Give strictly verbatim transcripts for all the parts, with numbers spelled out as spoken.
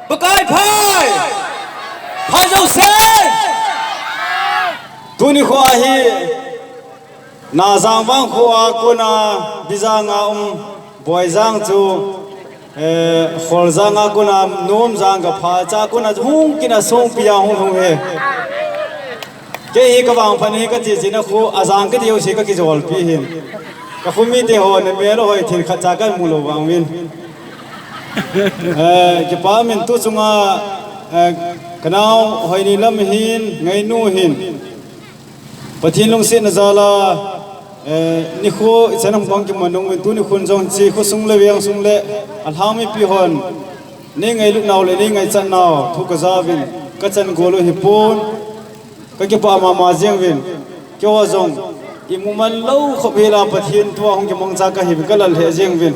Pakai phai! Phai jouse! Tuni kho ahi, Najang vang kho a kona, Bijang a um, Boijang chu, eh, Kholjang a kona, Nomjang ka pha cha kona, hung kina song pia hung hung he. Kei hi ka vangphat hi ka chi chi na khu, a jang ka diu si ka kijol pi hin. Ka khu mi te ho ne me lo hoi thin khat cha ka mu lo vang min. Eh, kipa min tu chunga, eh, ka nau hoi ni lam hin, ngai nu hin. Pathin lungsi na jala, eh, ni khu, i chan hung bang ki manung min tu ni khun jong chi khu sung le viang sung le, a hlang mi pi hon. Ni ngai lut nau le, ni ngai chan nau, thu ka ja vin, ka chan gol u hi pon. Ka kipa mama jeng vin, kei ho jong, i mu man lo khop hi la Pathin tua hung kimang cha ka hi vin ka lal he jeng vin.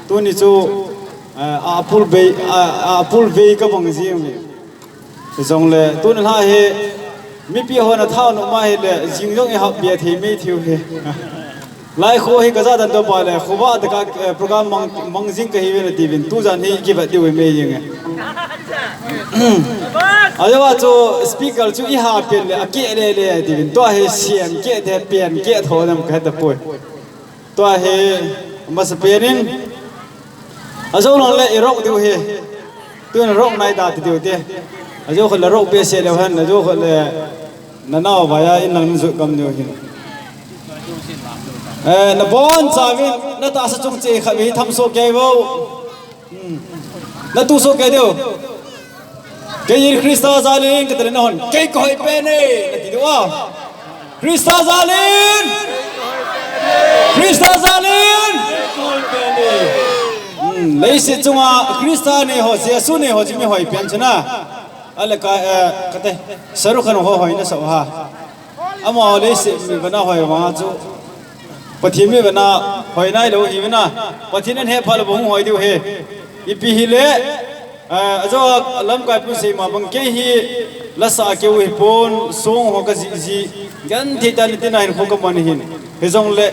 Tuni chu, eh, a pul bei, a, a pul bei ka bang jeng vin. Jong le, tun la he, mipi ho na thau no ma he le, jing jong i hap bia thei mei thiu he. Lai kho hi ka ja dan to pa le, kho ba ta ka, eh, program mang, mang jing ka hi ve na ti vin, tu jan hi ki vat diu ve mei jing e. A jo wa chu speaker chu i ha pen le, a ke le le ti vin, to he siam ke te pen ke tho nam ka ta poi. To he masa pen in, a jo lo le i rock diu he. Tu na rock nai da ti diu te. A jo kho le rock pe se le han, a jo kho le Na nao vaya in lang jut gam neo hin. Eh, na bon chavin, na tahsa chung che khat hi tham so kei vo. Hmm. Na tu so kei deu. Kei in Krista jalin ka tele na hon. Kei ka hoi pen e. Na ti deu a. Krista jalin. Krista jalin. Hmm. Leiset chunga Krista ne ho, Jesu ne ho, chi mi hoi pen chuna. Ale ka, eh, kate, Shahrukh Khan ho hoi na sa ha. Ama ho leiset mi vana hoi vang chu. Pathen mi vana hoi nai lo hi vana. Pathen in he phal bong hoi diu he. Ipi hi le, eh, a jo lamkai pu sei ma bang kei hi lasa keu hi pon song ho ka ji ji. Genthei ta ni te na hin kho ka man hin. He jong le,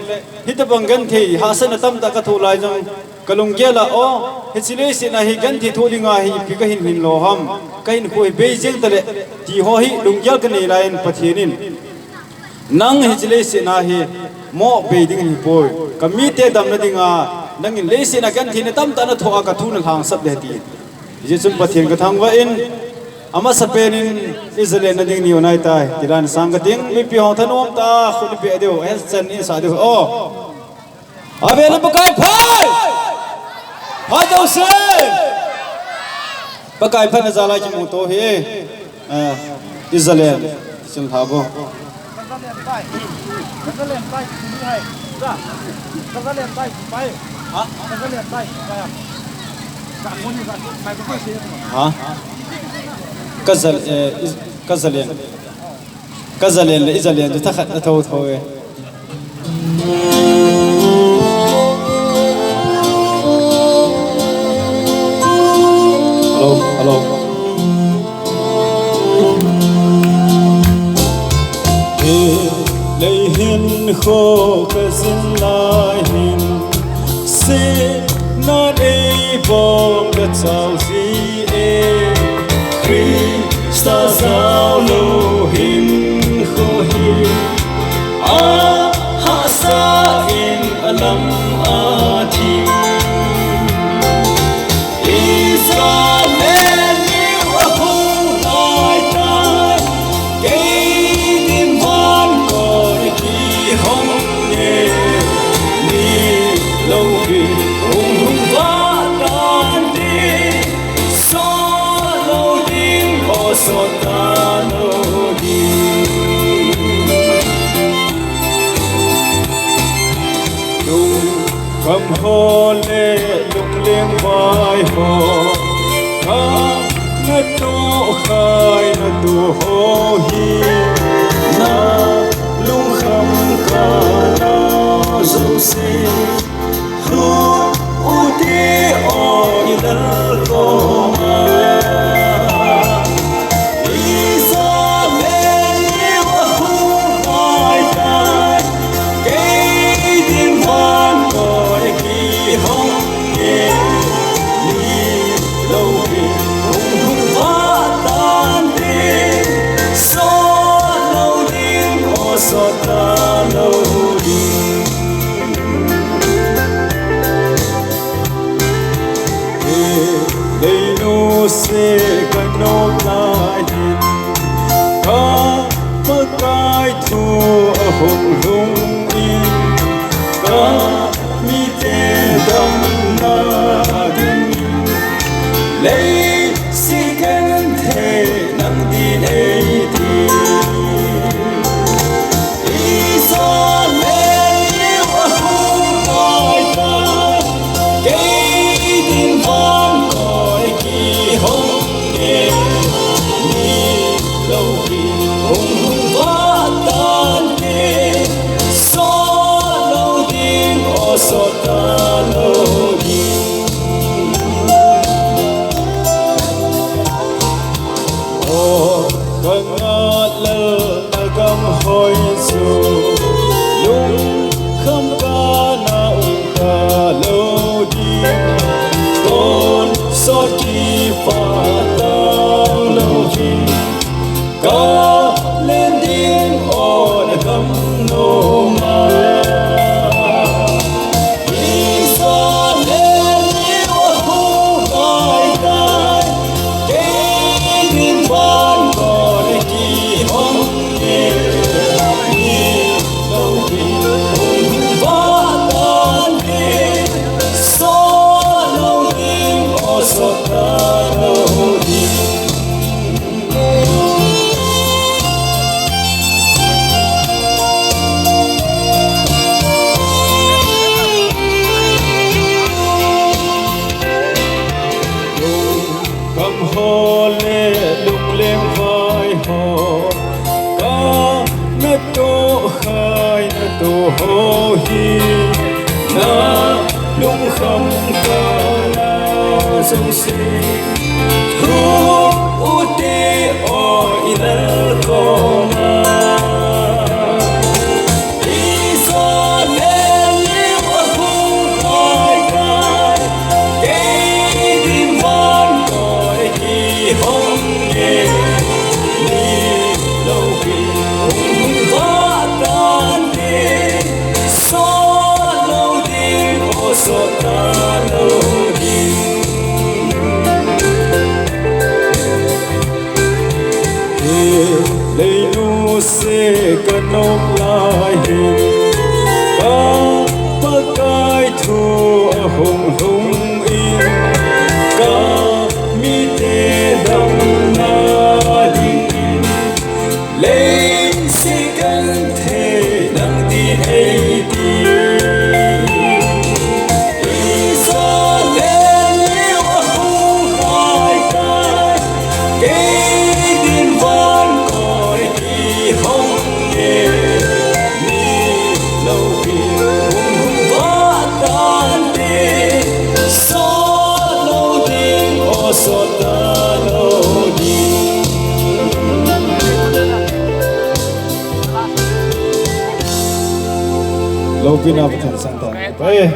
hita bang genthei, hahsatna tamtah ka thoh lai jong. Ka lunggel a, o, hiche leiset a hi genthei thoh dinga hi ipi ka hin hin lo ham, ka hinkho hi bei jeng tale, ti ho hi lunggel ka nei lai in Pathen in, nang hiche leiset a hi mo bei ding hi poi, ka mite damna dinga, nangin leiset a genthei na tamtah na thoh a ka thu na lhangsap le ti. Hijeh chun Pathen ka thangvah in, amasa pen in i zalen na ding ni unai tai, ti dan sang ka ting, mipi hong thanom ta, khut i pe diu, hen chan in sa diu, o. Ave le Pakai phai! Phai jouse! Pakai phatna jal a kimu to hi. Eh, i zalen. Sil tha bo. Ha? Ha? Ka zal, eh, i, ka zalen. Ka zalen le i zalen chu thakhat na tho tho e. Hello, hello. He lei hin kho ka zin lai hin, se na dei bom ka chau ji e. Krista jao lou hinkho hi, a hahsa in a lam a thim. Israel neo a hung lai tai, kei din van koi kihong e, ni lou hi hung hung va tan di. Sot lou ding, o sot ta lou ding. Lungkham ho le lungleng vai ho, ka na toh khai na toh ho hi, na lungkham ka na jouse. Lut u te o i lal koma. Israel neo a hung lai tai, kei din van koi kihong e, ni lou Leinu se ka nop lai hin, ka Pakai thu ahung lhung in, ka mite damna ding, leiset genthei nang din ei ti. Israel a hung kai tai, kei din vangoi kihong e. Ni lo ki hung hung vatan e, sot lo ding, o sot ta lo ding. O ka ngat lel na gam hoi chu, lungkham kana um ta lo ding. Tonsot kipah ta lo ding. Ka len ding o na gam nom a. Lungkham ho le lungleng vai ho, ka na toh khai na toh ho hi, na lungkham kana jouse thu u te o i lal koma. Leinu se ka nop lai hin, ka Pakai thu ahung lhung in, ka mite damna dingin, leiset genthei nang din ei ti. Loupina Pathen sangtah.